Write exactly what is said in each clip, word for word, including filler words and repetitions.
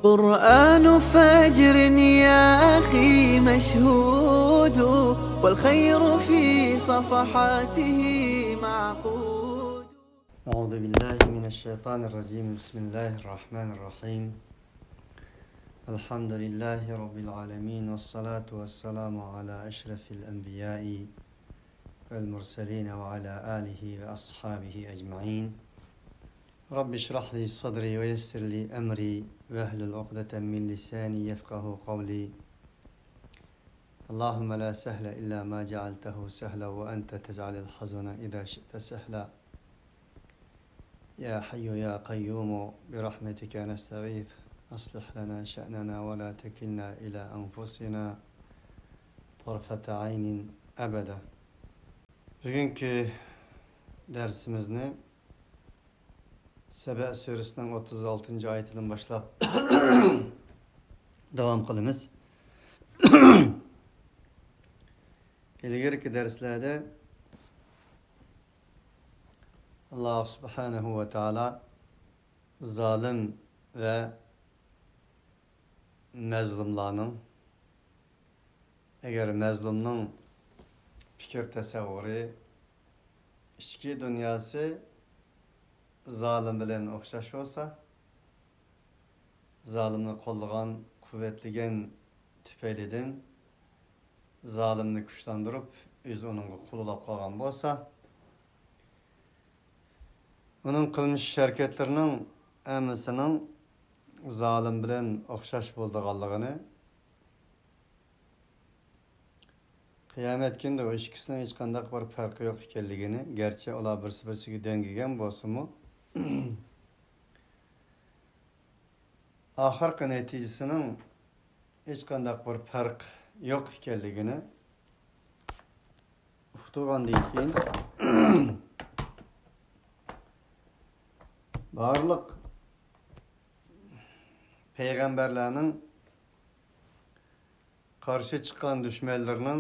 قرآن فجر يا أخي مشهود، والخير في صفحاته معقود. أعوذ بالله من الشيطان الرجيم. بسم الله الرحمن الرحيم. الحمد لله رب العالمين، والصلاة والسلام على أشرف الأنبياء والمرسلين وعلى آله وأصحابه أجمعين. رب اشرح لي صدري ويسر لي أمري واحلل عقدة من لساني يفقه قولي. اللهم لا سهل إلا ما جعلته سهلا وأنت تجعل الحزن إذا شئت سهلا. يا حي يا قيوم برحمتك نستغيث، أصلح لنا شأننا ولا تكلنا إلى أنفسنا طرفة عين أبدا. بۈگۈنكى دەرسىمىزنى سەبە سۈرىسىنىڭ ئوتتۇز ئالتىنچى ئايىتىدىن باشلاپ داۋام قىلىمىز. ئىلگىرىكى دەرسلەردە ئاللاھ سۇبھانەھۇ ۋە تائالا زالىم ۋە مەزلۇملارنىڭ، ئەگەر مەزلۇمنىڭ پىكىر تەسەۋۋۇرى، ئىچكى دۇنياسى زالىم بىلەن ئوخشاش بولسا، زالىمنى قوللىغان، قۇۋۋەتلىگەن تۈپەيلىدىن زالىمنى كۈچلەندۈرۈپ، ئۆزى ئۇنىڭغا قۇل بولاپ قالغان بولسا، ئۇنىڭ قىلمىش ھەرىكەتلىرىنىڭ ھەممىسىنىڭ زالىم بىلەن ئوخشاش بولىدىغانلىقىنى، قىيامەت كۈنىدە ئۇ ئىككىسىنىڭ ھېچقانداق بىر پەرقى يوق ئىكەنلىكىنى، گەرچە ئۇلار بىرسى-بىرسىگە دەڭگىگەن بولسىمۇ، ئاخىرقى نەتىجىسىنىڭ ھېچقانداق بىر پەرق يوق ئىكەنلىكىنى ئۇقتۇرغاندىن كېيىن، بارلىق پەيغەمبەرلەرنىڭ قارشى چىققان دۈشمەنلىرىنىڭ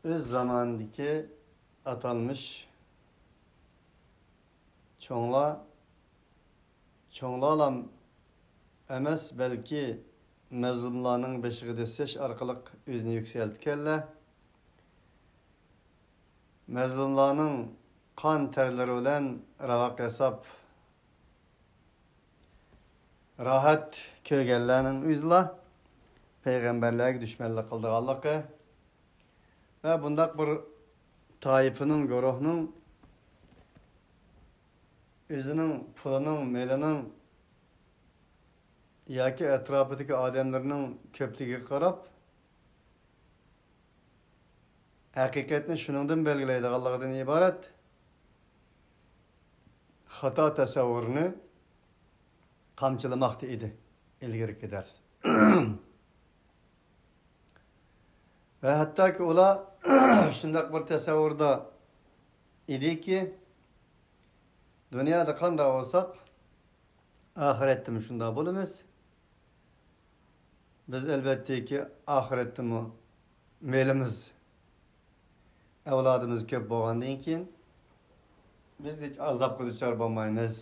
ئۆز زامانىدىكى ئاتالمىش چوڭلار، چوڭلارلام ئەمەس، بەلكى مەزلۇملارنىڭ بېشىغا دەسسەش ئارقىلىق ئۆزىنى يۈكسەلتكەنلەر، مەزلۇملارنىڭ قان تەرلىرى بىلەن راۋاق ياساپ، راھەت كۆرگەنلەرنىڭ ئۆزىلا پەيغەمبەرلەرگە دۈشمەنلىك قىلىدىغانلىقى ۋە بۇنداق بىر تائىپىنىڭ، گۇرۇھنىڭ ئۆزىنىڭ پۇلىنىڭ، مېلىنىڭ ياكى ئەتراپىدىكى ئادەملىرىنىڭ كۆپلۈكىگە قاراپ، ھەقىقەتنى شۇنىڭدىن بەلگىلەيدىغانلىقىدىن ئىبارەت خاتا تەسەۋۋۇرنى قامچىلىماقتا ئىدى ئىلگىرىكى دەرس. ۋە ھەتتاكى ئۇلار شۇنداق بىر تەسەۋۋۇردا ئىدىكى، دۇنيادا قانداق بولساق، ئاخىرەتتىمۇ شۇنداق بولىمىز. بىز ئەلۋەتتىكى ئاخىرەتتىمۇ مېلىمىز، ئەۋلادىمىز كۆپ بولغاندىن كېيىن، بىز ھېچ ئازابقا دۇچار بولمايمىز،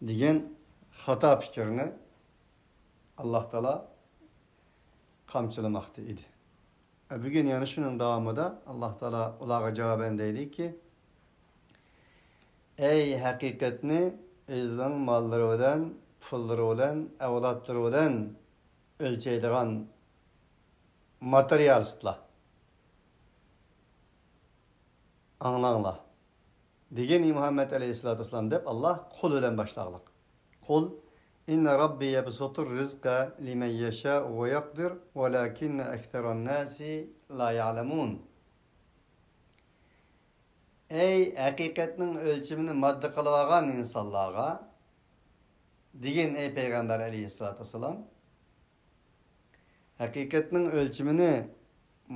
دېگەن خاتا پىكىرنى ئاللاھ تائالا قامچىلىماقتا ئىدى. بۈگۈن يەنە شۇنىڭ داۋامىدا ئاللاھ تائالا ئۇلارغا جاۋابەن دەيدىكى، ئەي ھەقىقەتنى ئۆزىنىڭ ماللىرى بىلەن، پۇللىرى بىلەن، ئەۋلادلىرى بىلەن ئۆلچەيدىغان ماتېرىيالىستلار، ئاڭلاڭلار، دېگىن ئى مۇھەممەد ئەلەيھىسسالاتۇ ۋەسسالام، دەپ ئاللاھ قۇل بىلەن باشلاغلىق. قۇل، ئىننە رەببى يەبسۇتۇر رىزقە لىمەن يەشائۇ ۋە يەقدىر ۋەلەكىننە ئەكسەرەن ناسى لا يەلەمۇن. ئەي ھەقىقەتنىڭ ئۆلچىمىنى ماددا قىلىۋالغان ئىنسانلارغا دېگىن، ئەي پەيغەمبەر ئەلەيھىسسالاتۇ ۋەسسالام، ھەقىقەتنىڭ ئۆلچىمىنى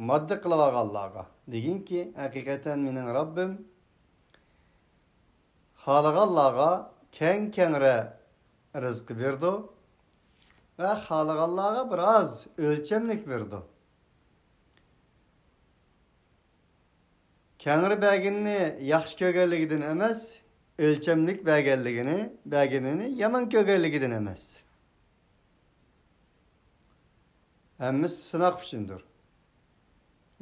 ماددا قىلىۋالغانلارغا دېگىنكى، ھەقىقەتەن مېنىڭ رەببىم خالىغانلارغا كەڭ-كەڭرە رىزقى بېرىدۇ ۋە خالىغانلارغا بىر ئاز ئۆلچەملىك بېرىدۇ. كەڭرى بەرگىنىنى ياخشى كۆرگەنلىكىدىن ئەمەس، ئۆلچەملىك بەرگەنلىكىنى، بەرگىنىنى يامان كۆرگەنلىكىدىن ئەمەس. ھەممىسى سىناق ئۈچۈندۇر.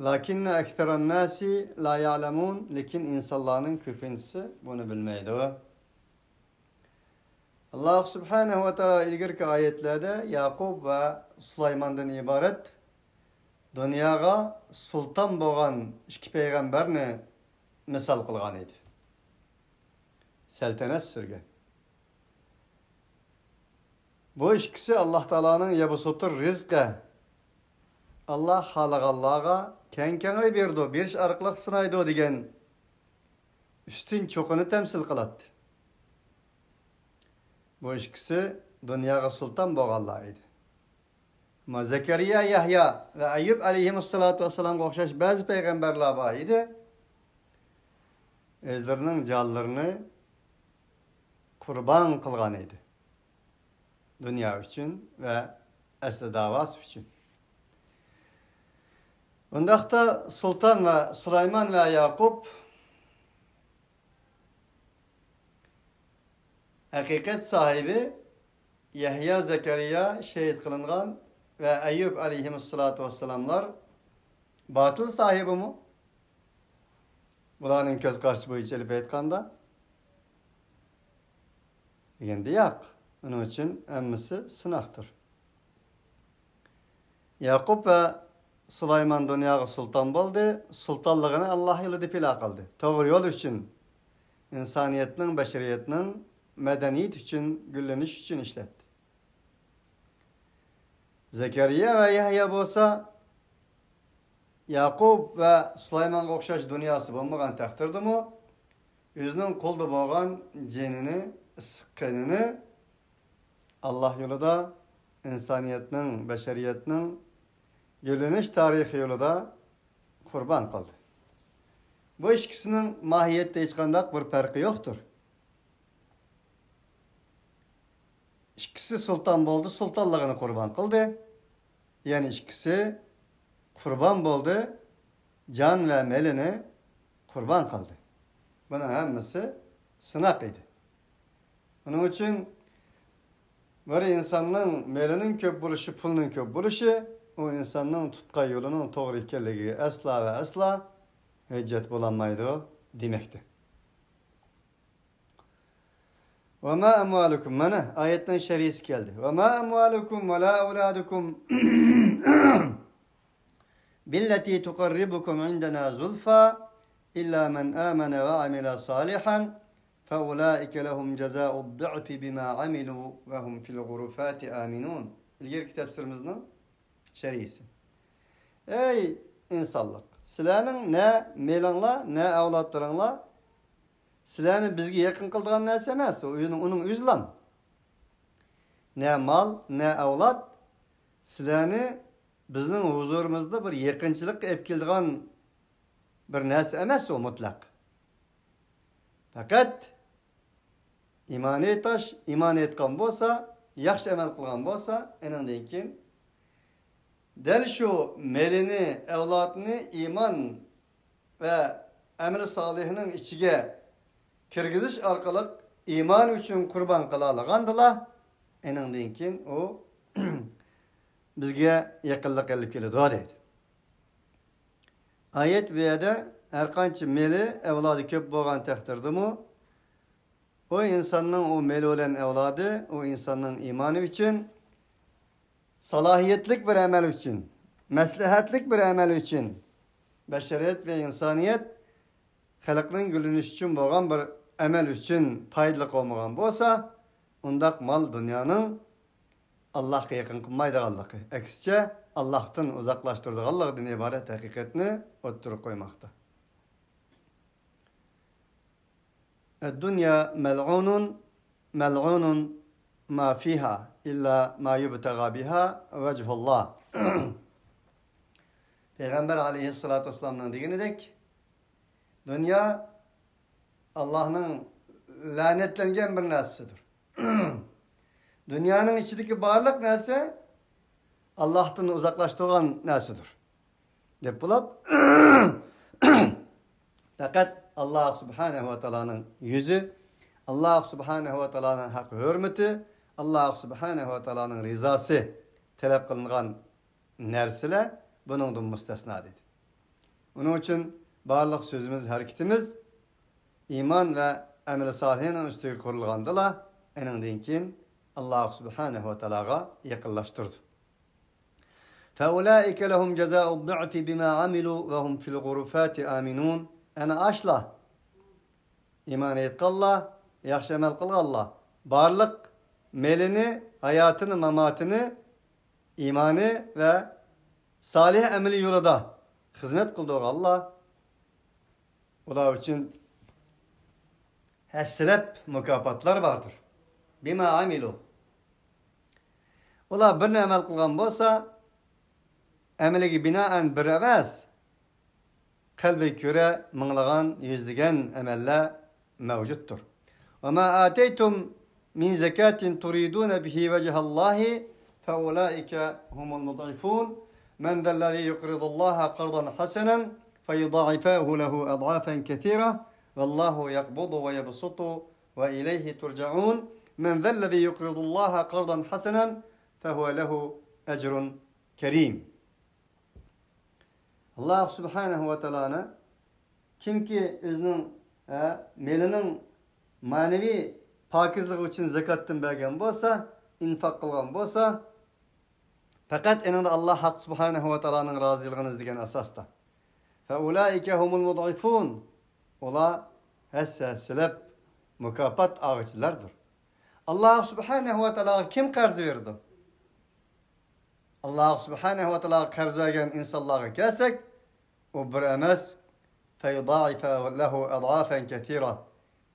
لكن أكثر الناس لا يعلمون، لېكىن ئىنسانلارنىڭ كۆپىنچىسى بۇنى بىلمەيدۇ. ئاللاھ سۇبھانەھۇ ۋە تائالا ئىلگىرىكى ئايەتلەردە ياقۇپ ۋە سۇلايماندىن ئىبارەت دۇنياغا سۇلتان بولغان ئىككى پەيغەمبەرنى مىسال قىلغان ئىدى. سەلتەنەت سۈرگەن. بۇ ئىككىسى ئاللاھ تائالانىڭ يەبسۇتۇر رىزقە، ئاللاھ خالىغانلارغا كەڭ-كەڭرى بېرىدۇ، بېرىش ئارقىلىق سىنايدۇ دېگەن ئۈستۈن چوقىنى تەمسىل قىلاتتى. بۇ ئىككىسى دۇنياغا سۇلتان بولغانلار ئىدى. ئەمما زەكەرىيا، يەھيا ۋە ئەييۇب ئەلەيھىمۇسسالاتۇ ۋەسسالامغا ئوخشاش بەزى پەيغەمبەرلەر بار ئىدى. ئۆزلىرىنىڭ جانلىرىنى قۇربان قىلغان ئىدى. دۇنيا ئۈچۈن ۋە ئەسلى داۋاسى ئۈچۈن. ئۇنداقتا سۇلتان ۋە سۇلايمان ۋە ياقۇپ ھەقىقەت ساھىبى يەھيا، زەكەرىيا شېھىت قىلىنغان ۋە ئەييۇب ئەلەيھىمۇسسالاتۇ ۋەسسالاملار باتىل ساھىبىمۇ؟ بۇلارنىڭ كۆز قارىشى بويىچە ئېلىپ ئېيتقاندا، دېگەندە ياق. ئۇنىڭ ئۈچۈن ھەممىسى سىناقتۇر. ياقۇپ ۋە سۇلايمان دۇنياغا سۇلتان بولدى، سۇلتانلىقىنى ئاللاھ يولىدا پىدا قىلدى. توغرا يول ئۈچۈن، ئىنسانىيەتنىڭ، بەشەرىيەتنىڭ مەدەنىيىتى ئۈچۈن، گۈللىنىش ئۈچۈن ئىشلەتتى. زەكەرىيا ۋە يەھيا بولسا ياقۇپ ۋە سۇلايمانغا ئوخشاش دۇنياسى بولمىغان تەقدىردىمۇ، ئۆزىنىڭ قولىدا بولغان جېنىنى، ئىسسىق قېنىنى ئاللاھ يولىدا، ئىنسانىيەتنىڭ، بەشەرىيەتنىڭ گۈللىنىش تارىخى يولىدا قۇربان قىلدى. بۇ ئىككىسىنىڭ ماھىيەتتە ھېچقانداق بىر پەرقى يوقتۇر. ئىككىسى سۇلتان بولدى، سۇلتانلىقىنى قۇربان قىلدى. يەنە ئىككىسى قۇربان بولدى، جان ۋە مېلىنى قۇربان قىلدى. بۇنىڭ ھەممىسى سىناق ئىدى. ئۇنىڭ ئۈچۈن بىر ئىنساننىڭ مېلىنىڭ كۆپ بولۇشى، پۇلىنىڭ كۆپ بولۇشى ئۇ ئىنساننىڭ تۇتقان يولىنىڭ توغرا ئىكەنلىكىگە ئەسلا ۋە ئەسلا ھۆججەت بولالمايدۇ دېمەكتە. وما أموالكم، مانا ئايەتنىڭ شەرھىسى كەلدى. وما أموالكم ولا أولادكم بالتي تقربكم عندنا زلفى إلا من آمن وعمل صالحا فأولئك لهم جزاء الضعف بما عملوا وهم في الغرفات آمنون. ئىلگىرىكى تەپسىرىمىزنىڭ شەرھىسى. ئەي ئىنسانلىق! سىلەرنىڭ نە مېلىڭلار، نە ئەۋلادلىرىڭلار سىلەرنى بىزگە يېقىن قىلىدىغان نەرسە ئەمەس، ئۇنىڭ، ئۇنىڭ ئۆزىلا. نە مال، نە ئەۋلاد سىلەرنى بىزنىڭ ھۇزۇرىمىزدا بىر يېقىنچىلىققا ئېلىپ كېلىدىغان بىر نەرسە ئەمەس ئۇ مۇتلەق. پەقەت ئىمانى تاش، ئىمان ئېيتقان بولسا، ياخشى ئەمەل قىلغان بولسا، ئېنىڭدىن كېيىن دەل شۇ مېلىنى، ئەۋلادىنى ئىمان ۋە ئەمەل سالىھنىڭ ئىچىگە كىرگۈزۈش ئارقىلىق ئىمان ئۈچۈن قۇربان قىلالىغاندىلا، ئېنىڭدىن كېيىن ئۇ بىزگە يېقىنلىق ئېلىپ كېلىدۇ دەيدۇ. ئايەت بۇ يەردە ھەرقانچە مېلى، ئەۋلادى كۆپ بولغان تەقدىردىمۇ، ئۇ ئىنساننىڭ ئۇ مېلى بىلەن ئەۋلادى ئۇ ئىنساننىڭ ئىمانى ئۈچۈن، سالاھىيەتلىك بىر ئەمەل ئۈچۈن، مەسلىھەتلىك بىر ئەمەل ئۈچۈن، بەشەرىيەت ۋە ئىنسانىيەت خەلقنىڭ گۈللىنىشى ئۈچۈن بولغان بىر ئەمەل ئۈچۈن پايدىلىق بولمىغان بولسا، ئۇنداق مال دۇنيانىڭ ئاللاھقا يېقىن قىلمايدىغانلىقى، ئەكسىچە، ئاللاھتىن ئۇزاقلاشتۇرىدىغانلىقىدىن ئىبارەت ھەقىقەتنى ئوتتۇرىغا قويماقتا. الدنيا ملعون، ملعون ما فيها إلا ما يبتغى بها وجه الله. پەيغەمبەر ئەلەيھىسسالاتۇ ۋەسسالامنىڭ دېگىنىدەك، دۇنيا ئاللاھنىڭ لەنەتلەنگەن بىر نەرسىسىدۇر. دۇنيانىڭ ئىچىدىكى بارلىق نەرسە ئاللاھتىن ئۇزاقلاشتۇرغان نەرسىدۇر، دەپ بولۇپ، پەقەت ئاللاھ سۇبھانەھۇ ۋە تائالانىڭ يۈزى، ئاللاھ سۇبھانەھۇ ۋە تائالانىڭ ھەق ھۆرمىتى، ئاللاھ سۇبھانەھۇ ۋە تائالانىڭ رىزاسى تەلەپ قىلىنغان نەرسىلەر بۇنىڭدىن مۇستەسنا، دېدى. ئۇنىڭ ئۈچۈن بارلىق سۆزىمىز، ھەرىكىتىمىز ئىمان ۋە ئەمەل سالىھنىڭ ئۈستىگە قۇرۇلغاندىلا، ئېنىڭدىن كېيىن ئاللاھ سۇبھانەھۇ ۋە تائالاغا يېقىنلاشتۇرىدۇ. فَأُولَٰئِكَ لَهُمْ جَزَاءُ الضِّعْفِ بِمَا عَمِلُوا وَهُمْ فِي الْغُرُفَاتِ آمِنُونَ. ئەنە ئاشۇلار، ئىمان ئېيتقانلار، ياخشى ئەمەل قىلغانلار، بارلىق مېلىنى، ھاياتىنى، ماماتىنى ئىمانى ۋە سالىھ ئەمىلى يولىدا خىزمەت قىلدۇرغانلار، ئۇلار ئۈچۈن ھەسسىلەپ مۇكاپاتلار باردۇر. بىما ئامىلۇ. ئۇلار بىرنى ئەمەل قىلغان بولسا، ئەمىلىگە بىنائەن بىر ئەمەس، قەلبىگە كۆرە مىڭلىغان، يۈزلىگەن ئەمەللەر مەۋجۇتتۇر. وَمَا آتَيْتُم مِّن زَكَاةٍ تُرِيدُونَ بِهَا وَجْهَ اللَّهِ فَأُولَٰئِكَ هُمُ الْمُضْعِفُونَ. مَّن ذَا الَّذِي يُقْرِضُ اللَّهَ قَرْضًا حَسَنًا فَيُضَاعِفَهُ لَهُ أَضْعَافًا كَثِيرَةً وَاللَّهُ يَقْبِضُ وَيَبْسُطُ وَإِلَيْهِ تُرْجَعُونَ. مَّن ذَا الَّذِي يُقْرِضُ اللَّهَ قَرْضًا حَسَنًا فَهُوَ لَهُ أَجْرٌ كَرِيمٌ. ئاللاھ سۇبھانەھۇ ۋە تائالانى، كىمكى ئۆزىنىڭ، ئە، مېلىنىڭ مەنىۋى پاكىزلىقى ئۈچۈن زاكاتتىن بەرگەن بولسا، ئىنفاق قىلغان بولسا، پەقەت ئېنىڭدا ئاللاھ ھەق سۇبھانەھۇ ۋە تائالانىڭ رازىلىقىنى ئىزدىگەن ئاساستا. فَأُولَٰئِكَ هُمُ الْمُضْعِفُونَ. ئۇلار ھەسسە-ھەسسىلەپ مۇكاپات ئالغۇچىلاردۇر. ئاللاھ سۇبھانەھۇ ۋە تائالاغا كىم قەرز بېرىدۇ؟ ئاللاھ سۇبھانەھۇ ۋە تائالاغا قەرز بەرگەن ئىنسانلارغا كەلسەك، ئۇ بىر ئەمەس، فَيُضَاعِفَ لَهُ أَضْعَافًا كَثِيرَةً،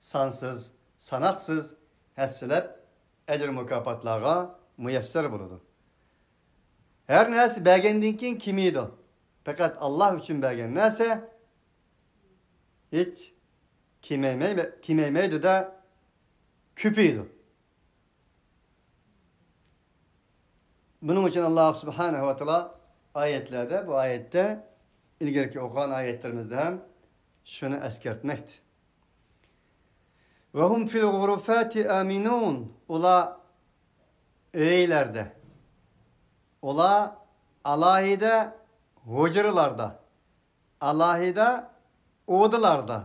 سانسىز، ساناقسىز، ھەسسىلەپ ئەجىر مۇكاپاتلارغا مۇيەسسەر بولىدۇ. ھەر نەرسە بەرگەندىن كېيىن كېمىيىدۇ. پەقەت ئاللاھ ئۈچۈن بەرگەن نەرسە ھېچ كېمەيمەي-، كېمەيمەيدۇ-دە، كۆپىيىدۇ. بۇنىڭ ئۈچۈن ئاللاھ سۇبھانەھۇ ۋە تائالا ئايەتلەردە، بۇ ئايەتتە، ئىلگىرىكى ئوقۇغان ئايەتلىرىمىزدە ھەم شۇنى ئەسكەرتمەكتە. وَهُمْ فِي الْغُرُفَاتِ آمِنُونَ. ئۇلار ئۆيلەردە، ئۇلار ئالاھىدە ھۇجرىلاردا، ئالاھىدە ئودىلاردا،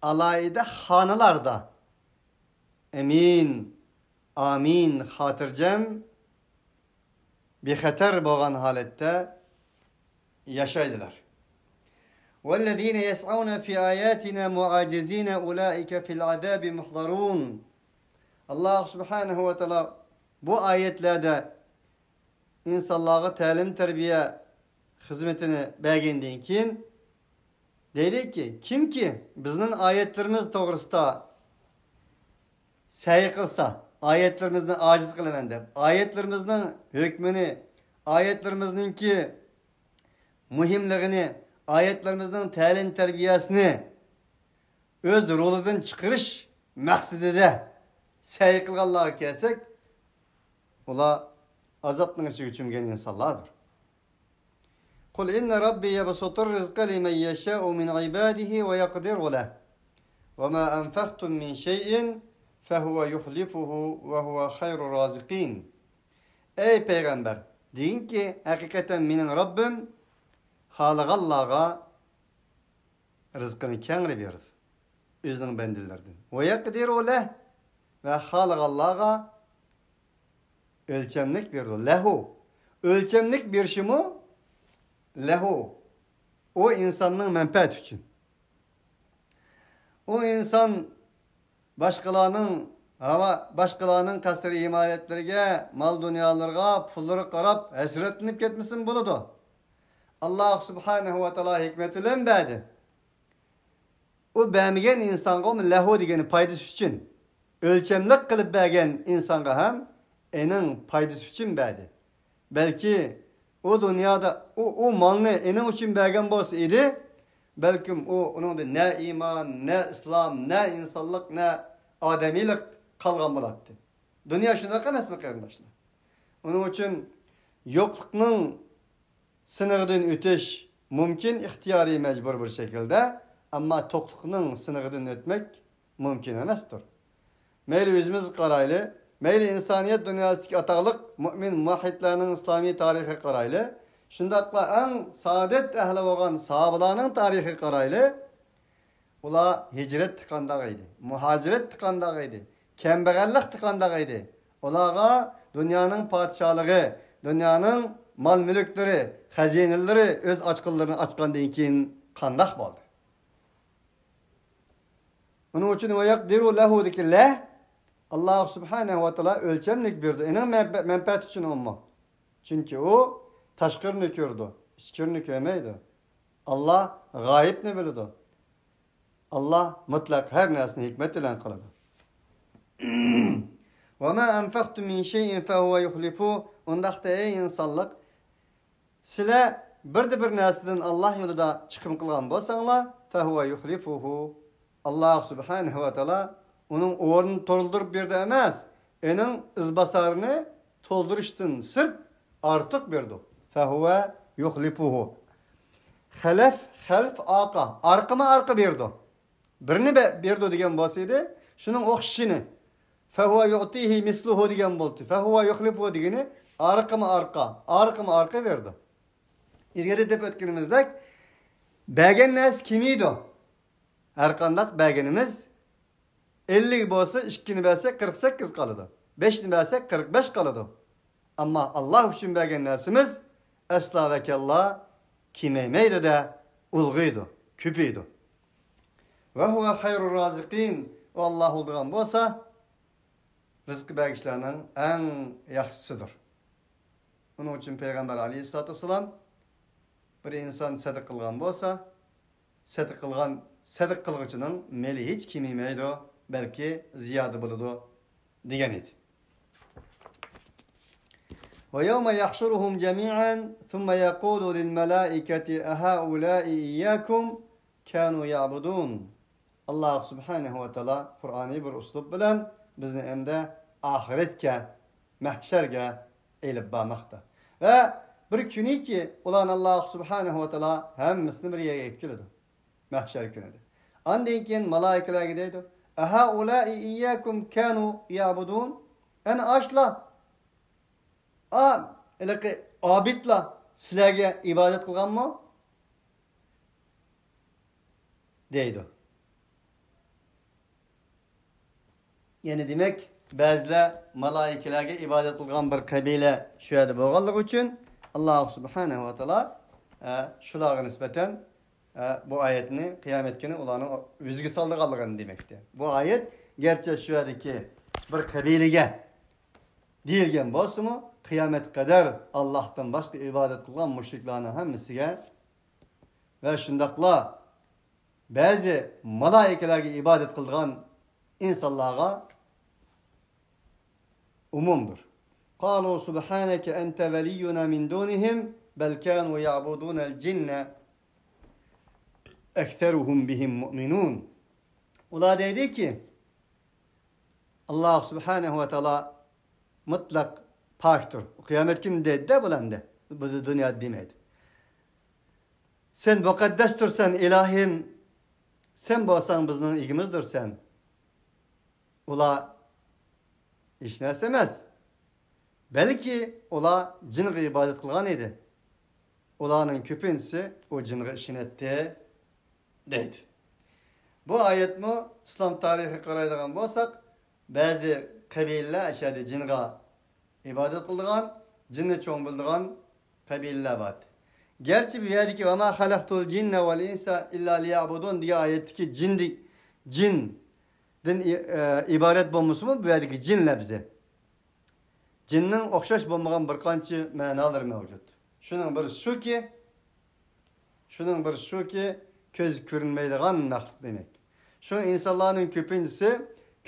ئالاھىدە خانىلاردا ئەمىن، ئامىن، خاتىرجەم، بىخەتەر بولغان ھالەتتە ياشايدىلار. وَالَّذِينَ يَسْعَوْنَ فِي آيَاتِنَا مُعَاجِزِينَ أُولَٰئِكَ فِي الْعَذَابِ مُحْضَرُونَ. ئاللاھ سۇبھانەھۇ ۋە تائالا بۇ ئايەتلەردە ئىنسانلارغا تەلىم-تەربىيە خىزمىتىنى بەرگەندىن كېيىن دەيدۇكى، كىمكى بىزنىڭ ئايەتلىرىمىز توغرىسىدا سەي قىلسا، ئايەتلىرىمىزنى ئاجىز قىلىمەن دەپ، ئايەتلىرىمىزنىڭ ھۆكمىنى، ئايەتلىرىمىزنىڭكى مۇھىملىقىنى، ئايەتلىرىمىزنىڭ تەلىم-تەربىيەسىنى ئۆز رولىدىن چىقىرىش مەقسىتىدە سەي قىلغانلارغا كەلسەك، ئۇلار ئازابنىڭ ئىچىگە چۆمگەن ئىنسانلاردۇر. قُلْ إِنَّ رَبِّي يَبْسُطُ الرِّزْقَ لِمَن يَشَاءُ مِنْ عِبَادِهِ وَيَقْدِرُ لَهُ وَمَا أَنْفَقْتُم مِّنْ شَيْءٍ فَهُوَ يُخْلِفُهُ وَهُوَ خَيْرُ الرَّازِقِينَ. ئەي پەيغەمبەر، دېگىنكى، ھەقىقەتەن مېنىڭ رەببىم خالىغانلارغا رىزقىنى كەڭرى بېرىدۇ، ئۆزىنىڭ بەندىلىرىدىن. وَيَقْدِرُ لَهُ، ۋە خالىغانلارغا ئۆلچەملىك بېرىدۇ. لَهُ. ئۆلچەملىك بېرىشىمۇ لَهُ. ئۇ ئىنساننىڭ مەنپەئەتى ئۈچۈن. ئۇ ئىنسان باشقىلارنىڭ ھاۋا، باشقىلارنىڭ قەسىر ئىمارەتلىرىگە، مال-دۇنيالىرىغا، پۇللىرىغا قاراپ ھەسرەتلىنىپ كەتمىسىمۇ بولىدۇ. ئاللاھ سۇبھانەھۇ ۋە تائالا ھېكمەت بىلەن بەردى. ئۇ بەرمىگەن ئىنسانغىمۇ لەھۇ دېگەننى پايدىسى ئۈچۈن، ئۆلچەملىك قىلىپ بەرگەن ئىنسانغا ھەم ئېنىڭ پايدىسى ئۈچۈن بەردى. بەلكى ئۇ دۇنيادا ئۇ، ئۇ مالنى ئېنىڭ ئۈچۈن بەرگەن بولسا ئىدى، بەلكىم ئۇ، ئۇنىڭدا نە ئىمان، نە ئىسلام، نە ئىنسانلىق، نە ئادەمىيلىك قالغان بولاتتى. دۇنيا شۇنداق ئەمەسمۇ، قېرىنداشلار؟ ئۇنىڭ ئۈچۈن يوقلۇقنىڭ سىنىغىدىن ئۆتۈش مۇمكىن، ئىختىيارىي مەجبۇر بىر شەكىلدە، ئەمما توقلۇقنىڭ سىنىغىدىن ئۆتمەك مۇمكىن ئەمەستۇر. مەيلى ئۆزىمىزگە قارايلى، مەيلى ئىنسانىيەت دۇنياسىدىكى ئاتاقلىق مۆمىن مۇۋەھھىدلەرنىڭ ئىسلامىي تارىخىغا قارايلى، شۇنداقلا ئەڭ سائادەت ئەھلى بولغان ساھابىلارنىڭ تارىخىغا قارايلى. ئۇلار ھىجرەتتە قانداق ئىدى؟ مۇھاجىرەتتە قانداق ئىدى؟ كەمبەغەللىكتە قانداق ئىدى؟ ئۇلارغا دۇنيانىڭ پادىشاھلىقى، دۇنيانىڭ مال-مۈلۈكلىرى، خەزىنىلىرى، ئۆز ئاچقۇنلىرىنى ئاچقاندىن كېيىن قانداق بولدى؟ ئۇنىڭ ئۈچۈن «ۋە يەقدىرۇ لەھۇ» دىكى «لە» ئاللاھ سۇبھانەھۇ ۋە تائالا ئۆلچەملىك بېرىدۇ. ئۇنىڭ مەنپە-، مەنپەئەتى ئۈچۈن ئۇمۇ. چۈنكى ئۇ تاشقىرىنى كۆرىدۇ، ئىچكىرىنى كۆرمەيدۇ. ئاللاھ غايىبنى بىلىدۇ. ئاللاھ مۇتلەق ھەر نەرسىنى ھېكمەت بىلەن قىلىدۇ. «وَمَا أَنْفَقْتُمْ مِنْ شَيْءٍ فَهُوَ يُخْلِفُهُ» ئۇنداقتا، ئەي ئىنسانلىق، سىلەر بىردە بىر نەرسىدىن ئاللاھ يولىدا چىقىم قىلغان بولساڭلار، «فَهُوَ يُخْلِفُهُ» ئاللاھ سۇبھانەھۇ ۋە تائالا ئۇنىڭ ئورنىنى تولدۇرۇپ بېرىدۇ ئەمەس، ئۇنىڭ ئىزباسارىنى تولدۇرۇشتىن سىرت ئارتۇق بېرىدۇ. «فَهُوَ يُخْلِفُهُ» خەلەف، خەلف، ئارقا، ئارقىمۇ ئارقا بېرىدۇ. بىرنى بە-، بېرىدۇ دېگەن بولسا ئىدى، شۇنىڭ ئوخشىشىنى «فَهُوَ يُعْطِيهِ مِثْلَهُ» دېگەن بولدى. «فَهُوَ يُخْلِفُهُ» دېگىنى ئارقىمۇ ئارقا، ئارقىمۇ ئارقا بېرىدۇ. ئىلگىرى دەپ ئۆتكىنىمىزدەك، بەرگەن نەرسە كېمىيىدۇ. ھەرقانداق بەرگىنىمىز ئەللىك بولسا، ئىككىنى بەرسەك، قىرىق سەككىز قالىدۇ. بەشنى بەرسەك، قىرىق بەش قالىدۇ. ئەمما ئاللاھ ئۈچۈن بەرگەن نەرسىمىز ئەسلا ۋە كاللا كېمەيمەيدۇ-دە، ئۇلغىيىدۇ، كۆپىيىدۇ. «وَهُوَ خَيْرُ الرَّازِقِينَ» ئۇ ئاللاھ بولىدىغان بولسا، رىزىق بەرگۈچىلەرنىڭ ئەڭ ياخشىسىدۇر. ئۇنىڭ ئۈچۈن پەيغەمبەر ئەلەيھىسسالاتۇ ۋەسسالام، بىر ئىنسان سەدىقە قىلغان بولسا، سەدىقە قىلغان، سەدىقە قىلغۇچىنىڭ مېلى ھېچ كېمىيمەيدۇ، بەلكى زىيادە بولىدۇ، دېگەن ئىدى. «وَيَوْمَ يَحْشُرُهُمْ جَمِيعًا ثُمَّ يَقُولُ لِلْمَلَائِكَةِ أَهَؤُلَاءِ إِيَّاكُمْ كَانُوا يَعْبُدُونَ» ئاللاھ سۇبھانەھۇ ۋە تائالا قۇرئانىي بىر ئۇسلۇب بىلەن بىزنى ئەمدى ئاخىرەتكە، مەھشەرگە ئېلىپ بارماقتا. ۋە بىر كۈنىكى، ئۇلارنى ئاللاھ سۇبھانەھۇ ۋە تائالا ھەممىسىنى بىر يەرگە ئېلىپ كېلىدۇ. مەھشەر كۈنىدە. ئاندىن كېيىن مالايىكىلەرگە دەيدۇ، «أَهَؤُلَاءِ إِيَّاكُمْ كَانُوا يَعْبُدُونَ» ئەنە ئاشۇلار، ئا، ھېلىقى ئابىدلار سىلەرگە ئىبادەت قىلغانمۇ؟ دەيدۇ. يەنى دېمەك، بەزىلەر مالايىكىلەرگە ئىبادەت قىلغان بىر قەبىلە شۇ يەردە بولغانلىقى ئۈچۈن، ئاللاھ سۇبھانەھۇ ۋە تائالا، ئە، شۇلارغا نىسبەتەن، ئە، بۇ ئايەتنى قىيامەت كۈنى ئۇلارنىڭ ئۆزىگە سالىدىغانلىقىنى دېمەكتە. بۇ ئايەت گەرچە شۇ يەردىكى بىر قەبىلىگە دېيىلگەن بولسىمۇ، قىيامەتكە قەدەر ئاللاھتىن باشقا ئىبادەت قىلغان مۇشرىكلارنىڭ ھەممىسىگە ۋە شۇنداقلا بەزى مالايىكىلەرگە ئىبادەت قىلىدىغان ئىنسانلارغا ئومۇمدۇر. قالوا سبحانك أنت ولينا من دونهم بل كانوا يعبدون الجن أكثرهم بهم مؤمنون. ئۇلار دەيدىكى، ئاللاھ سۇبھانەھۇ ۋە تائالا مۇتلەق پاكتۇر. قىيامەت كۈنى دەيدۇ-دە بۇلار ئەمدى. بۇ دۇنيادا دېمەيدۇ. سەن مۇقەددەستۇرسەن، ئىلاھىم. سەن بولساڭ بىزنىڭ ئىگىمىزدۇرسەن. ئۇلار ھېچ نەرسە ئەمەس. بەلكى ئۇلار جىنغا ئىبادەت قىلغان ئىدى. ئۇلارنىڭ كۆپىنچىسى ئۇ جىنغا ئىشىنەتتى، دەيدۇ. بۇ ئايەتمۇ ئىسلام تارىخىغا قارايدىغان بولساق، بەزى قەبىلىلەر ئەشەدە جىنغا ئىبادەت قىلىدىغان، جىننى چوڭ بىلىدىغان قەبىلىلەر بار. گەرچە بۇ يەردىكى «ۋەما خەلەقتۇل جىننە ۋەل ئىنسە ئىللا لىيەبۇدۇن» دېگەن ئايەتتىكى جىن دې-، جىندىن ئى-، ئە، ئىبارەت بولمىسىمۇ، بۇ يەردىكى جىن لەپزى جىننىڭ ئوخشاش بولمىغان بىر قانچە مەنالىرى مەۋجۇت. شۇنىڭ بىرسى شۇكى، شۇنىڭ بىرسى شۇكى، كۆز كۆرۈنمەيدىغان مەخلۇق دېمەك. شۇڭا ئىنسانلارنىڭ كۆپىنچىسى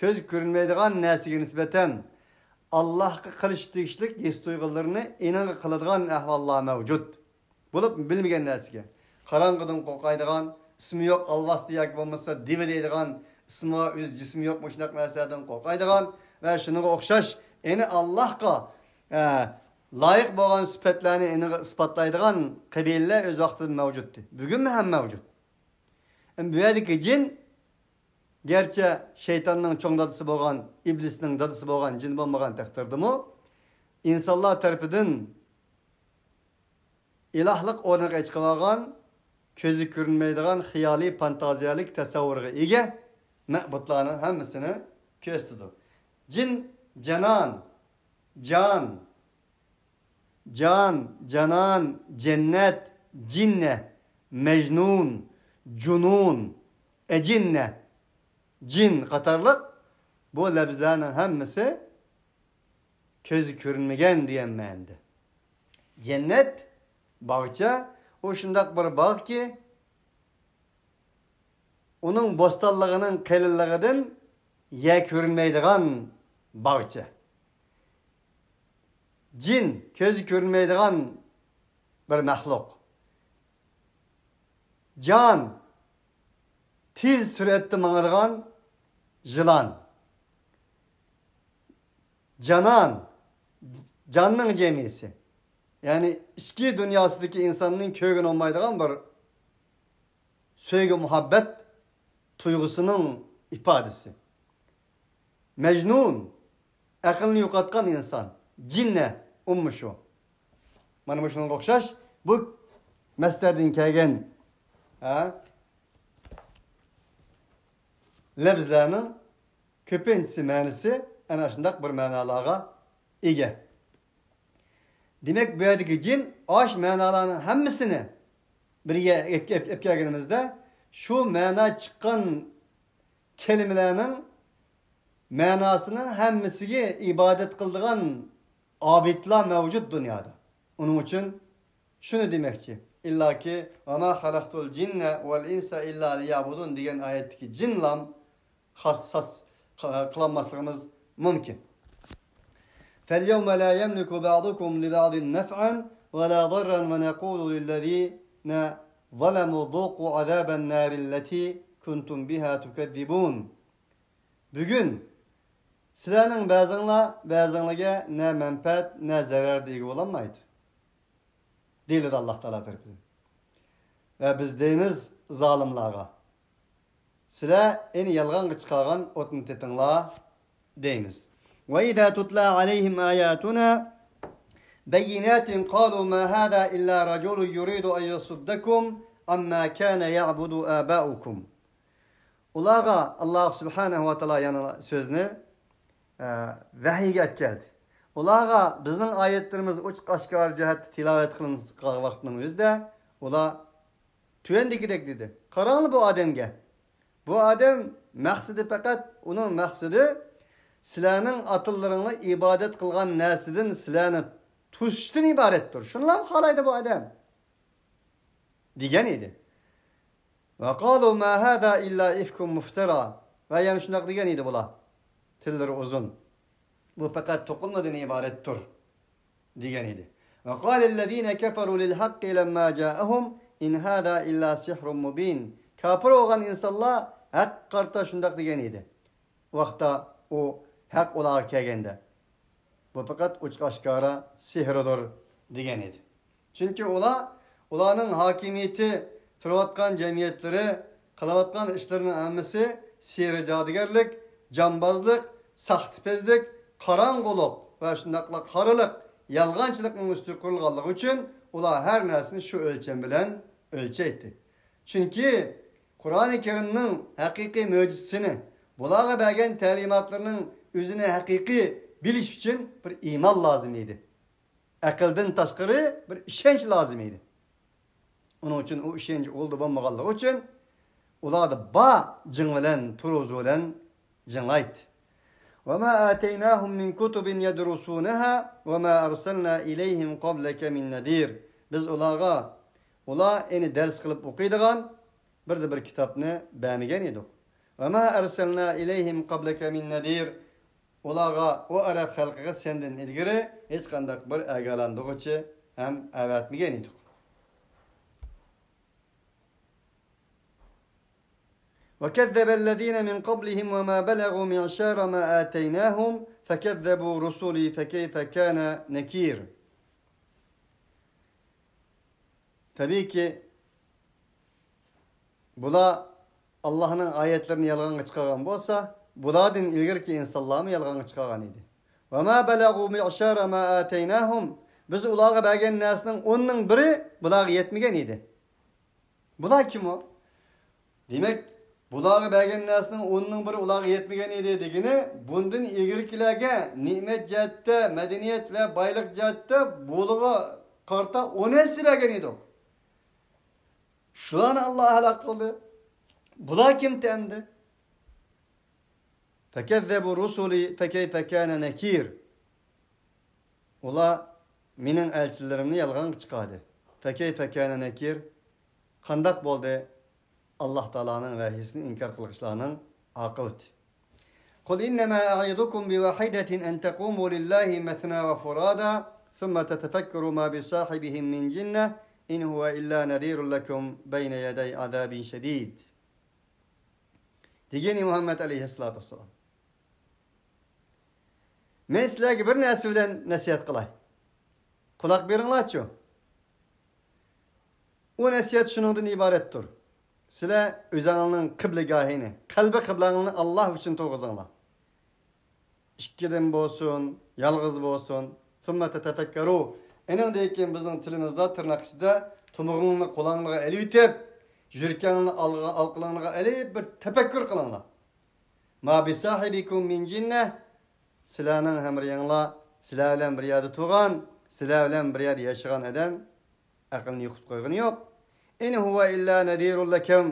كۆز كۆرۈنمەيدىغان نەرسىگە نىسبەتەن ئاللاھقا قىلىش تېگىشلىك ھېس تۇيغۇلىرىنى ئېنىڭغا قىلىدىغان ئەھۋاللار مەۋجۇت. بولۇپ بىلمىگەن نەرسىگە، قاراڭغۇدىن قورقايدىغان، ئىسمى يوق ئالۋاستى ياكى بولمىسا دىۋە دەيدىغان، ئىسمى بار ئۆز جىسمى يوق مۇشۇنداق نەرسىلەردىن قورقايدىغان ۋە شۇنىڭغا ئوخشاش، يەنى ئاللاھقا، ئە، لايىق بولغان سۈپەتلەرنى ئېنىغا ئىسپاتلايدىغان قەبىلىلەر ئۆز ۋاقتىدا مەۋجۇتتى. بۈگۈنمۇ ھەم مەۋجۇت. ئەمما بۇ يەردىكى جىن گەرچە شەيتاننىڭ چوڭ دادىسى بولغان، ئىبلىسنىڭ دادىسى بولغان جىن بولمىغان تەقدىردىمۇ، ئىنسانلار تەرىپىدىن ئىلاھلىق ئورنىغا چىقىۋالغان، كۆزى كۆرۈنمەيدىغان خىيالىي پانتازىيەلىك تەسەۋۋۇرغا ئىگە مەبۇدلارنىڭ ھەممىسىنى كۆرسىتىدۇ. جىن، جانان، جان، جان، جانان، جەننەت، جىننە، مەجنۇن، جۇنۇن، ئەجىننە، جىن قاتارلىق بۇ لەپزىلەرنىڭ ھەممىسى كۆزى كۆرۈنمىگەن دېگەن مەنىدە. جەننەت، باغچە، ئۇ شۇنداق بىر باغكى، ئۇنىڭ بوستانلىقىنىڭ قېلىنلىقىدىن يەر كۆرۈنمەيدىغان باغچە. جىن، كۆزى كۆرۈنمەيدىغان بىر مەخلۇق. جان، تېز سۈرئەتتە ماڭىدىغان يىلان. جانان، جاننىڭ جەمئىسى. يەنى ئىچكى دۇنياسىدىكى ئىنساننىڭ كۆرگىلى بولمايدىغان بىر سۆيگۈ، مۇھەببەت تۇيغۇسىنىڭ ئىپادىسى. مەجنۇن، ئەقلىنى يوقاتقان ئىنسان. جىننە، ئۇمۇ شۇ. مانا مۇشۇنىڭغا ئوخشاش بۇ مەسدەردىن كەلگەن، ھە، لەپزىلەرنىڭ كۆپىنچىسى مەنىسى ئەنە شۇنداق بىر مەنالارغا ئىگە. دېمەك، بۇ يەردىكى جىن ئاش مەنالارنىڭ ھەممىسىنى بىرگە ئېپ-، ئېپ-، ئېپ كەلگىنىمىزدە، شۇ مەنا چىققان كەلىمىلەرنىڭ مەناسىنىڭ ھەممىسىگە ئىبادەت قىلىدىغان ئابىدلار مەۋجۇت دۇنيادا. ئۇنىڭ ئۈچۈن شۇنى دېمەكچى، ئىللاكى، «ۋەما خەلەقتۇل جىننە ۋەل ئىنسە ئىللا لىيەبۇدۇن» دېگەن ئايەتتىكى جىنلام خاس، خاس قىلالماسلىقىمىز مۇمكىن. فَالْيَوْمَ لَا يَمْلِكُ بَعْضُكُمْ لِبَعْضٍ نَفْعًا وَلَا ضَرًّا وَنَقُولُ لِلَّذِينَ ظَلَمُوا ذُوقُوا عَذَابَ النَّارِ الَّتِي كُنْتُمْ بِهَا تُكَذِّبُونَ. بۈگۈن سىلەرنىڭ بەزىڭلار بەزىڭلارغا نە مەنپەئەت، نە زەرەردە ئىگە بولالمايدۇ، دېيىلىدۇ ئاللاھ تائالا تەرىپىدىن. ۋە بىز دەيمىز زالىملارغا، سىلەر ئېنى يالغانغا چىقارغان ئوتنى تېتىڭلار، دەيمىز. وَإِذَا تُتْلَى عَلَيْهِمْ آيَاتُنَا بَيِّنَاتٍ قَالُوا مَا هَذَا إِلَّا رَجُلٌ يُرِيدُ أَنْ يَصُدَّكُمْ عَمَّا كَانَ يَعْبُدُ آبَاؤُكُمْ. ئۇلارغا ئاللاھ سۇبھانەھۇ ۋە تائالا يەنە سۆزنى، ئە، ۋەھىيگە ئەپ كەلدى. ئۇلارغا بىزنىڭ ئايەتلىرىمىز ئوچۇق ئاشكارا جەھەتتە تىلاۋەت قىلىنغان ۋاقىتنىڭ ئۆزىدە ئۇلار تۆۋەندىكىدەك دېدى. قاراڭلار بۇ ئادەمگە. بۇ ئادەم مەقسىتى پەقەت، ئۇنىڭ مەقسىتى سىلەرنىڭ ئاتىلىرىڭلار ئىبادەت قىلغان نەرسىدىن سىلەرنى توسۇشتىن ئىبارەتتۇر. شۇنىلارمۇ خالايدۇ بۇ ئادەم؟ دېگەن ئىدى. وَقَالُوا مَا هَذَا إِلَّا إِفْكٌ مُفْتَرًى. ۋە يەنە شۇنداق دېگەن ئىدى بۇلار. تىللىرى ئۇزۇن. بۇ پەقەت توقۇلمىدىن ئىبارەتتۇر، دېگەن ئىدى. وَقَالَ الَّذِينَ كَفَرُوا لِلْحَقِّ لَمَّا جَاءَهُمْ إِنْ هَذَا إِلَّا سِحْرٌ مُبِينٌ. كاپىر بولغان ئىنسانلار ھەققە قارىتا شۇنداق دېگەن ئىدى. ۋاقىتتا ئۇ ھەق ئۇلارغا كەلگەندە، بۇ پەقەت ئوچۇق ئاشكارا سېھىردۇر، دېگەن ئىدى. چۈنكى ئۇلار، ئۇلارنىڭ ھاكىمىيىتى، تۇرۇۋاتقان جەمئىيەتلىرى، قىلىۋاتقان ئىشلىرىنىڭ ھەممىسى سېھرى جادۇگەرلىك، جامبازلىق، ساختىپەزلىك، قاراڭغۇلۇق ۋە شۇنداقلا قارىلىق، يالغانچىلىقنىڭ ئۈستىگە قۇرۇلغانلىقى ئۈچۈن ئۇلار ھەر نەرسىنى شۇ ئۆلچەم بىلەن ئۆلچەيتتى. چۈنكى قۇرئانى كەرىمنىڭ ھەقىقىي مۆجىزىسىنى، بۇلارغا بەرگەن تەلىماتلىرىنىڭ ئۆزىنى ھەقىقىي بىلىش ئۈچۈن بىر ئىمان لازىم ئىدى. ئەقىلدىن تاشقىرى بىر ئىشەنچ لازىم ئىدى. ئۇنىڭ ئۈچۈن ئۇ ئىشەنچ ئۇلدا بولمىغانلىقى ئۈچۈن ئۇلاردا بار جىڭ بىلەن، تۇرۇزۇ بىلەن جىڭلايتتى. وَمَا آتَيْنَاهُمْ مِنْ كُتُبٍ يَدْرُسُونَهَا وَمَا أَرْسَلْنَا إِلَيْهِمْ قَبْلَكَ مِنْ نَذِيرٍ. بىز ئۇلارغا، ئۇلار ئېنى دەرس قىلىپ ئوقۇيدىغان بىر دە بىر كىتابنى بەرمىگەن ئىدۇق. وَمَا أَرْسَلْنَا إِلَيْهِمْ قَبْلَكَ مِنْ نَذِيرٍ. ئۇلارغا، ئۇ ئەرەب خەلقىگە سەندىن ئىلگىرى ھېچقانداق بىر ئاگاھلاندۇرغۇچى ھەم ئەۋەتمىگەن ئىدۇق. وَكَذَّبَ الَّذِينَ مِنْ قَبْلِهِمْ وَمَا بَلَغُوا مِعْشَارَ مَا آتَيْنَاهُمْ فَكَذَّبُوا رُسُلِي فَكَيْفَ كَانَ نَكِيرِ. تەبىئىيكى، بۇلار ئاللاھنىڭ ئايەتلىرىنى يالغانغا چىقارغان بولسا، بۇلاردىن ئىلگىرىكى ئىنسانلارمۇ يالغانغا چىقارغان ئىدى. وما بلغوا معشار ما آتيناهم. بىز ئۇلارغا بەرگەن نەرسىنىڭ ئوننىڭ بىرى بۇلارغا يەتمىگەن ئىدى. بۇلار كىم ئۇ؟ دېمەك، بۇلارغا بەرگەن نەرسىنىڭ ئوننىڭ بىرى ئۇلارغا يەتمىگەن ئىدى دېگىنى، بۇندىن ئىلگىرىكىلەرگە نېمەت جەھەتتە، مەدەنىيەت ۋە بايلىق جەھەتتە بۇلارغا قارىتا ئون ھەسسە بەرگەن ئىدۇق. شۇلارنى ئاللا ھالاك قىلدى. بۇلار كىم ئەمدى؟ فكذبوا رسلي فكيف كان نكير. ئۇلار مېنىڭ ئەلچىلىرىمنى يالغانغا چىقاردى. فكيف كان نكير. قانداق بولدى ئاللا تائالانىڭ ۋەھىيسىنى ئىنكار قىلغۇچىلارنىڭ ئاقىۋىتى؟ قل إنما أعظكم بواحدة أن تقوموا لله مثنى وفرادى ثم تتفكروا ما بصاحبهم من جنة إن هو إلا نذير لكم بين يدي عذاب شديد. دېگىنى مۇھەممەد ئەلەيھىسسالاتۇ ۋەسسالام. مەن سىلەرگە بىر نەرسە بىلەن نەسىھەت قىلاي. قۇلاق بېرىڭلارچۇ. ئۇ نەسىھەت شۇنىڭدىن ئىبارەتتۇر. سىلەر ئۆزۈڭلارنىڭ قىبلىگاھىنى، قەلبى قىبلەڭلارنى ئاللا ئۈچۈن تۇرغۇزۇڭلار. ئىككىدىن بولسۇن، يالغۇز بولسۇن. ثم تتفكروا. ئېنىڭدىن كېيىن بىزنىڭ تىلىمىزدا، تىرناق ئىچىدە، تۇمۇقۇڭلارنى قولۇڭلارغا ئېلىۋېتىپ، يۈرىكىڭلارنى ئالغا-، ئارقىلىرىڭلارغا ئېلىپ بىر تەپەككۇر قىلىڭلار. ما بصاحبكم من جنة. سىلەرنىڭ ھەمراھىڭلار، سىلەر بىلەن بىر يەردە تۇرغان، سىلەر بىلەن بىر يەردە ياشىغان ئادەم ئەقلىنى يوقىتىپ قويغىنى يوق. إن هو إلا نذير لكم.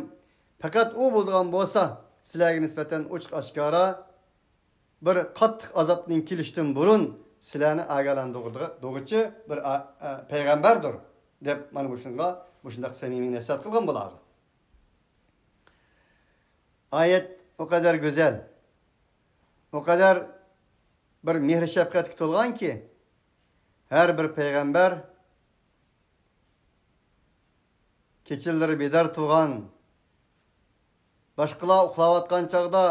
پەقەت ئۇ بولىدىغان بولسا، سىلەرگە نىسبەتەن ئوچۇق ئاشكارا بىر قاتتىق ئازابنىڭ كېلىشىدىن بۇرۇن سىلەرنى ئاگاھلاندۇرغۇچى بىر ئا-، ئا-، پەيغەمبەردۇر، دەپ مانا مۇشۇنىڭغا، مۇشۇنداق سەمىمىي نەسىھەت قىلغان بۇلارغا. ئايەت ئۇ قەدەر گۈزەل، ئۇ قەدەر بىر مېھرى شەپقەتكە تولغانكى، ھەر بىر پەيغەمبەر كېچىلىرى بىدار تۇرغان، باشقىلار ئۇخلاۋاتقان چاغدا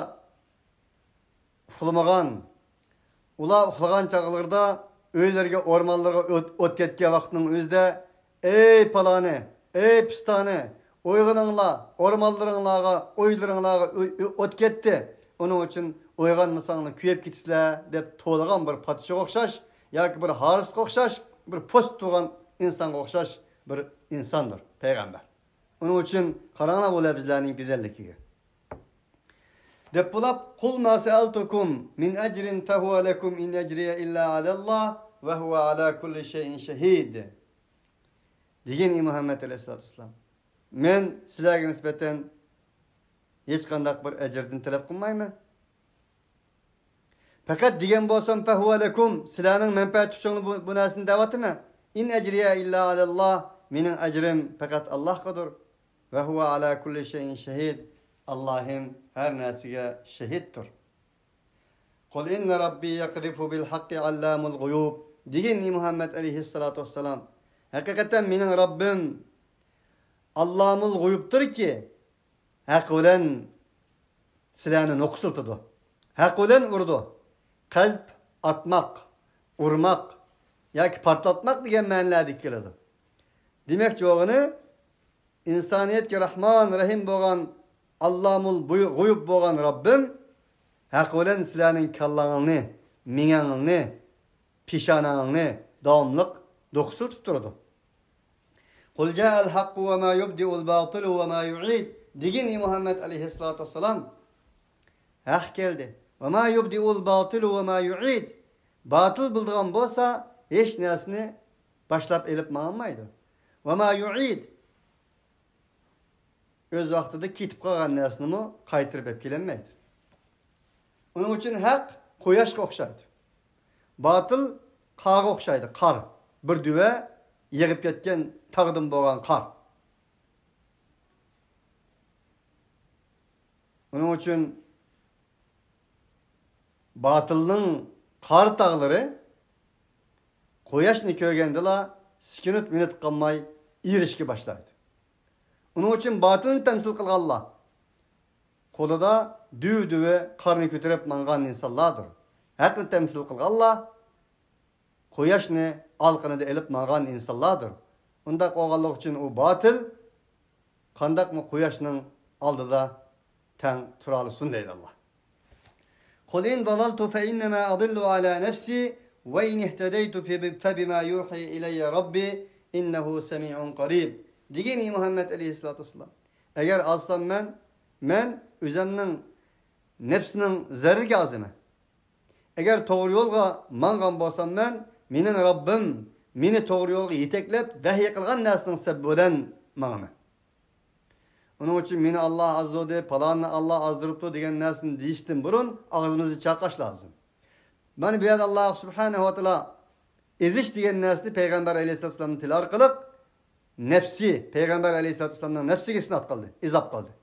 ئۇخلىمىغان، ئۇلار ئۇخلىغان چاغلىرىدا ئۆيلىرىگە، ئورمانلىرىغا ئوت، ئوت كەتكەن ۋاقىتنىڭ ئۆزىدە، ئەي پالانى، ئەي پىستانى، ئويغىنىڭلار، ئورمانلىرىڭلارغا، ئۆيلىرىڭلارغا ئۆي، ئۆي، ئوت كەتتى. ئۇنىڭ ئۈچۈن ئويغانمىساڭلار كۆيۈپ كېتىسىلەر، دەپ توۋلىغان بىر پادىشاھقا ئوخشاش ياكى بىر ھارىسقا ئوخشاش، بىر پوستتا تۇرغان ئىنسانغا ئوخشاش بىر ئىنساندۇر پەيغەمبەر. ئۇنىڭ ئۈچۈن قاراڭلار بۇ لەپزلەرنىڭ گۈزەللىكىگە. دەپ بولاپ، قل ما سألتكم من أجر فهو لكم إن أجري إلا على الله وهو على كل شيء شهيد. دېگىن، ئى مۇھەممەد ئەلەيھىسسالاتۇ ۋەسسالام، مەن سىلەرگە نىسبەتەن ھېچقانداق بىر ئەجىردىن تەلەپ قىلمايمەن. پەقەت دېگەن بولسام، فهو لكم، سىلەرنىڭ مەنپەئەت ئۈچۈن بۇ، بۇ نەرسىنى دەۋاتىمەن. إن أجري إلا على الله، مېنىڭ ئەجرىم پەقەت ئاللاھقىدۇر. وهو على كل شيء شهيد، ئاللاھىم ھەر نەرسىگە شېھىتتۇر. قل إن ربي يقذف بالحق علام الغيوب. دېگىن، ئى مۇھەممەد ئەلەيھىسسالاتۇ ۋەسسالام، ھەقىقەتەن مېنىڭ رەببىم ئاللامۇل غۇيۇبتۇركى، ھەق بىلەن سىلەرنى نوقۇسلىتىدۇ. ھەق بىلەن ئۇرىدۇ. قەزپ، ئاتماق، ئۇرماق ياكى پارتلاتماق دېگەن مەنىلەردە كېلىدۇ. دېمەكچى بولغىنى، ئىنسانىيەتكە راھمان، رەھىم بولغان، ئاللامۇل بۇي-، غۇيۇب بولغان رەببىم ھەق بىلەن سىلەرنىڭ كاللاڭلارنى، مېڭەڭلارنى، پېشانەڭلارنى داۋاملىق نوقۇسلىتىپ تۇرىدۇ. قل جاء الحق وما يبدئ الباطل وما يعيد. دېگىن، ئى مۇھەممەد ئەلەيھىسسالاتۇ ۋەسسالام، ھەق كەلدى. وما يبدئ الباطل وما يعيد. باتىل بولىدىغان بولسا، ھېچ نەرسىنى باشلاپ ئېلىپ ماڭالمايدۇ. وما يعيد. ئۆز ۋاقتىدا كېتىپ قالغان نەرسىنىمۇ قايتۇرۇپ ئېلىپ كېلەلمەيدۇ. ئۇنىڭ ئۈچۈن ھەق قۇياشقا ئوخشايدۇ. باتىل قارغا ئوخشايدۇ، قار. بىر دۈۋە يېغىپ كەتكەن تاغدىن بولغان قار. ئۇنىڭ ئۈچۈن باتىلنىڭ قارا تاغلىرى قۇياشنى كۆرگەندىلا سېكۇنت مىنۇت قالماي ئېرىشكە باشلايدۇ. ئۇنىڭ ئۈچۈن باتىلنى تەمسىل قىلغانلار قولىدا دۈۋدۈۋە قارنى كۆتۈرۈپ ماڭغان ئىنسانلاردۇر. ھەقنى تەمسىل قىلغانلار قۇياشنى ئالىقىنىدا ئېلىپ ماڭغان ئىنسانلاردۇر. ئۇنداق بولغانلىقى ئۈچۈن ئۇ باتىل قانداقمۇ قۇياشنىڭ ئالدىدا تەڭ تۇرالىسۇن دەيدۇ ئاللا. قل إن ضللت فإنما أضل على نفسي وإن اهتديت فب-، فبما يوحي إلي ربي إنه سميع قريب. دېگىن، ئى مۇھەممەد ئەلەيھىسسالاتۇ ۋەسسالام، ئەگەر ئازسام مەن، مەن ئۆزۈمنىڭ نەپسىنىڭ زەررىگە ئازىمەن. ئەگەر توغرا يولغا ماڭغان بولسام مەن، مېنىڭ رەببىم مېنى توغرا يولغا يېتەكلەپ، ۋەھىي قىلغان نەرسىنىڭ سەۋەبى بىلەن ماڭىمەن. ئۇنىڭ ئۈچۈن مېنى ئاللا ئازدۇردى، پالاننى ئاللا ئازدۇرۇپتۇ دېگەن نەرسىنى دېيىشتىن بۇرۇن ئاغزىمىزنى چايقاش لازىم. مانا بۇ يەردە ئاللا سۇبھانەھۇ ۋە تائالا ئېزىش دېگەن نەرسىنى پەيغەمبەر ئەلەيھىسسالام تىلى ئارقىلىق نەپسى، پەيغەمبەر ئەلەيھىسسالامنىڭ نەپسىگە ئىسنات قىلدى، ئىزاپ قىلدى.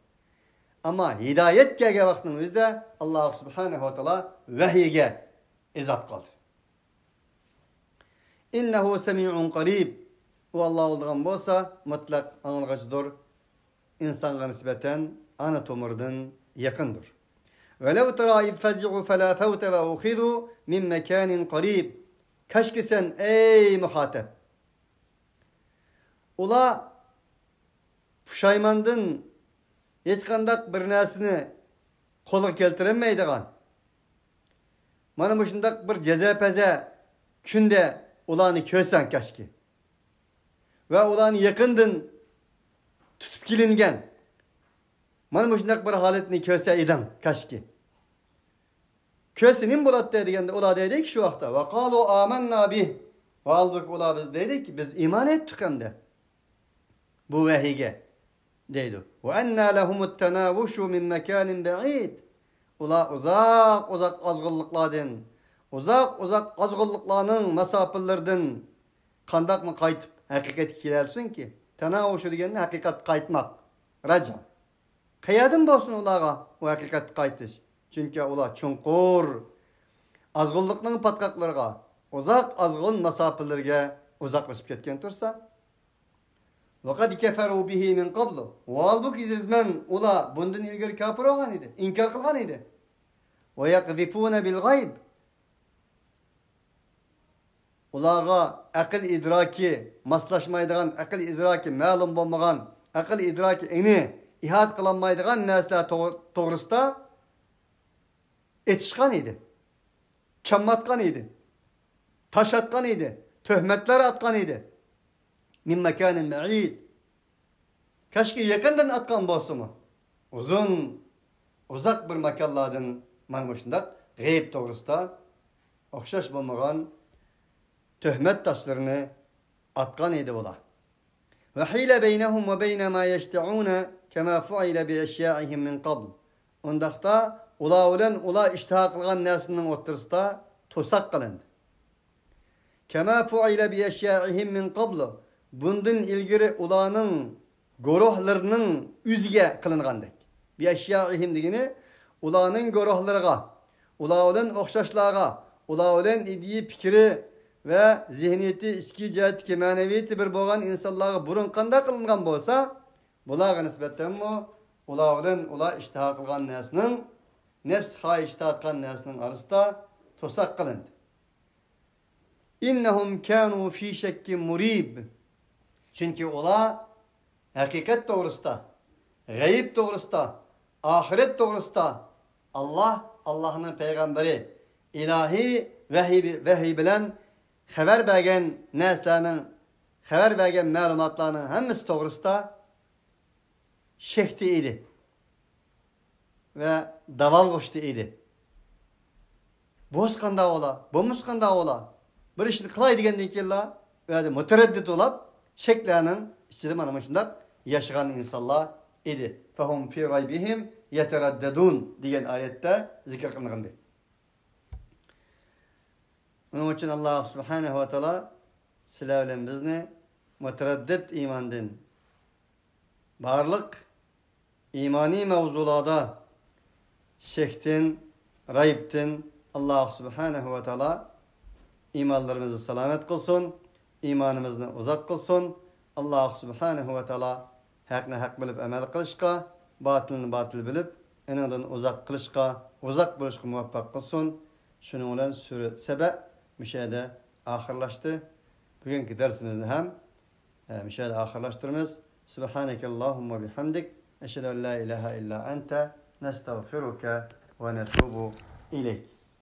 ئەمما ھىدايەت كەلگەن ۋاقىتنىڭ ئۆزىدە ئاللا سۇبھانەھۇ ۋە تائالا ۋەھىيگە ئىزاپ قىلدى. إنه سميع قريب. ئۇ ئاللا بولىدىغان بولسا مۇتلەق ئاڭلىغۇچىدۇر، ئىنسانغا نىسبەتەن ئانا تومۇردىن يېقىندۇر. ولو ترى إذ فزعوا فلا فوت وأخذوا من مكان قريب. كاشكى سەن، ئەي مۇخاتەپ، ئۇلار پۇشايماندىن ھېچقانداق بىر نەرسىنى قولغا كەلتۈرەلمەيدىغان، مانا مۇشۇنداق بىر جەزا-پەزا كۈندە ئۇلارنى كۆرسەڭ كاشكى. ۋە ئۇلارنى يېقىندىن تۇتۇپ كېلىنگەن مانا مۇشۇنداق بىر ھالەتنى كۆرسە ئىدىڭ كاشكى. كۆرسە نېمە بولاتتى دېگەندە، ئۇلار دەيدىكى شۇ ۋاقىتتا، وقالوا آمنا به. ھالبۇكى ئۇلار بىز دەيدىكى، بىز ئىمان ئېيتتۇق ئەمدى بۇ ۋەھىيگە دەيدۇ. وأنى لهم التناوش من مكان بعيد. ئۇلار ئۇزاق-ئۇزاق ئازغۇنلۇقلاردىن، ئۇزاق-ئۇزاق ئازغۇنلۇقلارنىڭ ماساپىلىرىدىن قانداقمۇ قايتىپ ھەقىقەتكە كېلەلىسۇنكى؟ تەناۋۇشۇ دېگەننى ھەقىقەتكە قايتماق، راجا. قەيەردىن بولسۇن ئۇلارغا ئۇ ھەقىقەتكە قايتىش؟ چۈنكى ئۇلار چوڭقۇر ئازغۇنلۇقنىڭ پاتقاقلىرىغا، ئۇزاق ئازغۇن ماساپىلىرىگە ئۇزاقلىشىپ كەتكەن تۇرسا، وقد كفروا به من قبل. ھالبۇكى، جەزمەن ئۇلار بۇندىن ئىلگىرى كاپىر بولغان ئىدى، ئىنكار قىلغان ئىدى. ويقذفون بالغيب. ئۇلارغا ئەقىل ئىدراكى ماسلاشمايدىغان، ئەقىل ئىدراكى مەلۇم بولمىغان، ئەقىل ئىدراكى ئېنى ئىھاتە قىلالمايدىغان نەرسىلەر توغ-، توغرىسىدا ئېتىشقان ئىدى، چامما ئاتقان ئىدى، تاش ئاتقان ئىدى، تۆھمەتلەر ئاتقان ئىدى. من مكان بعيد. كاشكى يېقىندىن ئاتقان بولسىمۇ، ئۇزۇن، ئۇزاق بىر ماكانلاردىن مانا مۇشۇنداق غەيىب توغرىسىدا ئوخشاش بولمىغان تۆھمەت تاشلىرىنى ئاتقان ئىدى ئۇلار. وحيل بينهم وبين ما يشتهون كما فعل بأشياعهم من قبل. ئۇنداقتا ئۇلار بىلەن ئۇلار ئىشتىھا قىلغان نەرسىنىڭ ئوتتۇرىسىدا توساق قىلىندى. كما فعل بأشياعهم من قبل. بۇندىن ئىلگىرى ئۇلارنىڭ گۇرۇھلىرىنىڭ ئۆزىگە قىلىنغاندەك. بأشياعهم دېگىنى ئۇلارنىڭ گۇرۇھلىرىغا، ئۇلار بىلەن ئوخشاشلارغا، ئۇلار بىلەن ئىدىيە پىكرى ۋە زېھنىيىتى، ئىچكى جەھەتتىكى مەنىۋىيىتى بىر بولغان ئىنسانلارغا بۇرۇن قانداق قىلىنغان بولسا، بۇلارغا نىسبەتەنمۇ ئۇلار بىلەن ئۇلار ئىشتىھا قىلغان نەرسىنىڭ، نەپس خاھىشى تارتقان نەرسىنىڭ ئارىسىدا توساق قىلىندى. إنهم كانوا في شك مريب. چۈنكى ئۇلار ھەقىقەت توغرىسىدا، غەيىب توغرىسىدا، ئاخىرەت توغرىسىدا، ئاللا، ئاللانىڭ پەيغەمبىرى، ئىلاھىي ۋەھىي، ۋەھىي بىلەن خەۋەر بەرگەن نەرسىلەرنىڭ، خەۋەر بەرگەن مەلۇماتلارنىڭ ھەممىسى توغرىسىدا شەكتە ئىدى ۋە داۋالغۇشتا ئىدى. بولسا قانداق بولا، بولمىسا قانداق بولا؟ بىر ئىشنى قىلاي دېگەندىن كېيىنلا، ئۇ يەردە مۇتەرەددىت بولاپ، شەكلەرنىڭ ئىچىدە مانا مۇشۇنداق ياشىغان ئىنسانلار ئىدى. فهم في ريبهم يترددون دېگەن ئايەتتە زىكىر قىلىنغانىدى. ئۇنىڭ ئۈچۈن ئاللا سۇبھانەھۇ ۋە تائالا سىلەر بىلەن بىزنى مۇتەرەددىت ئىماندىن، بارلىق ئىمانىي مەۋزۇلاردا شەكتىن، رەيىبتىن ئاللا سۇبھانەھۇ ۋە تائالا ئىمانلىرىمىزنى سالامەت قىلسۇن، ئىمانىمىزنى ئۇزاق قىلسۇن. ئاللا سۇبھانەھۇ ۋە تائالا ھەقنى ھەق بىلىپ ئەمەل قىلىشقا، باتىلنى باتىل بىلىپ، ئېنىڭدىن ئۇزاق قىلىشقا، ئۇزاق بولۇشقا مۇۋەپپەق قىلسۇن. شۇنىڭ بىلەن سۈرە سەبە مۇشۇ يەردە ئاخىرلاشتى. بۈگۈنكى دەرسىمىزنى ھەم، ئە، مۇشۇ يەردە ئاخىرلاشتۇرىمىز. سبحانك اللهم وبحمدك، أشهد أن لا إله إلا أنت، نستغفرك ونتوب إليك.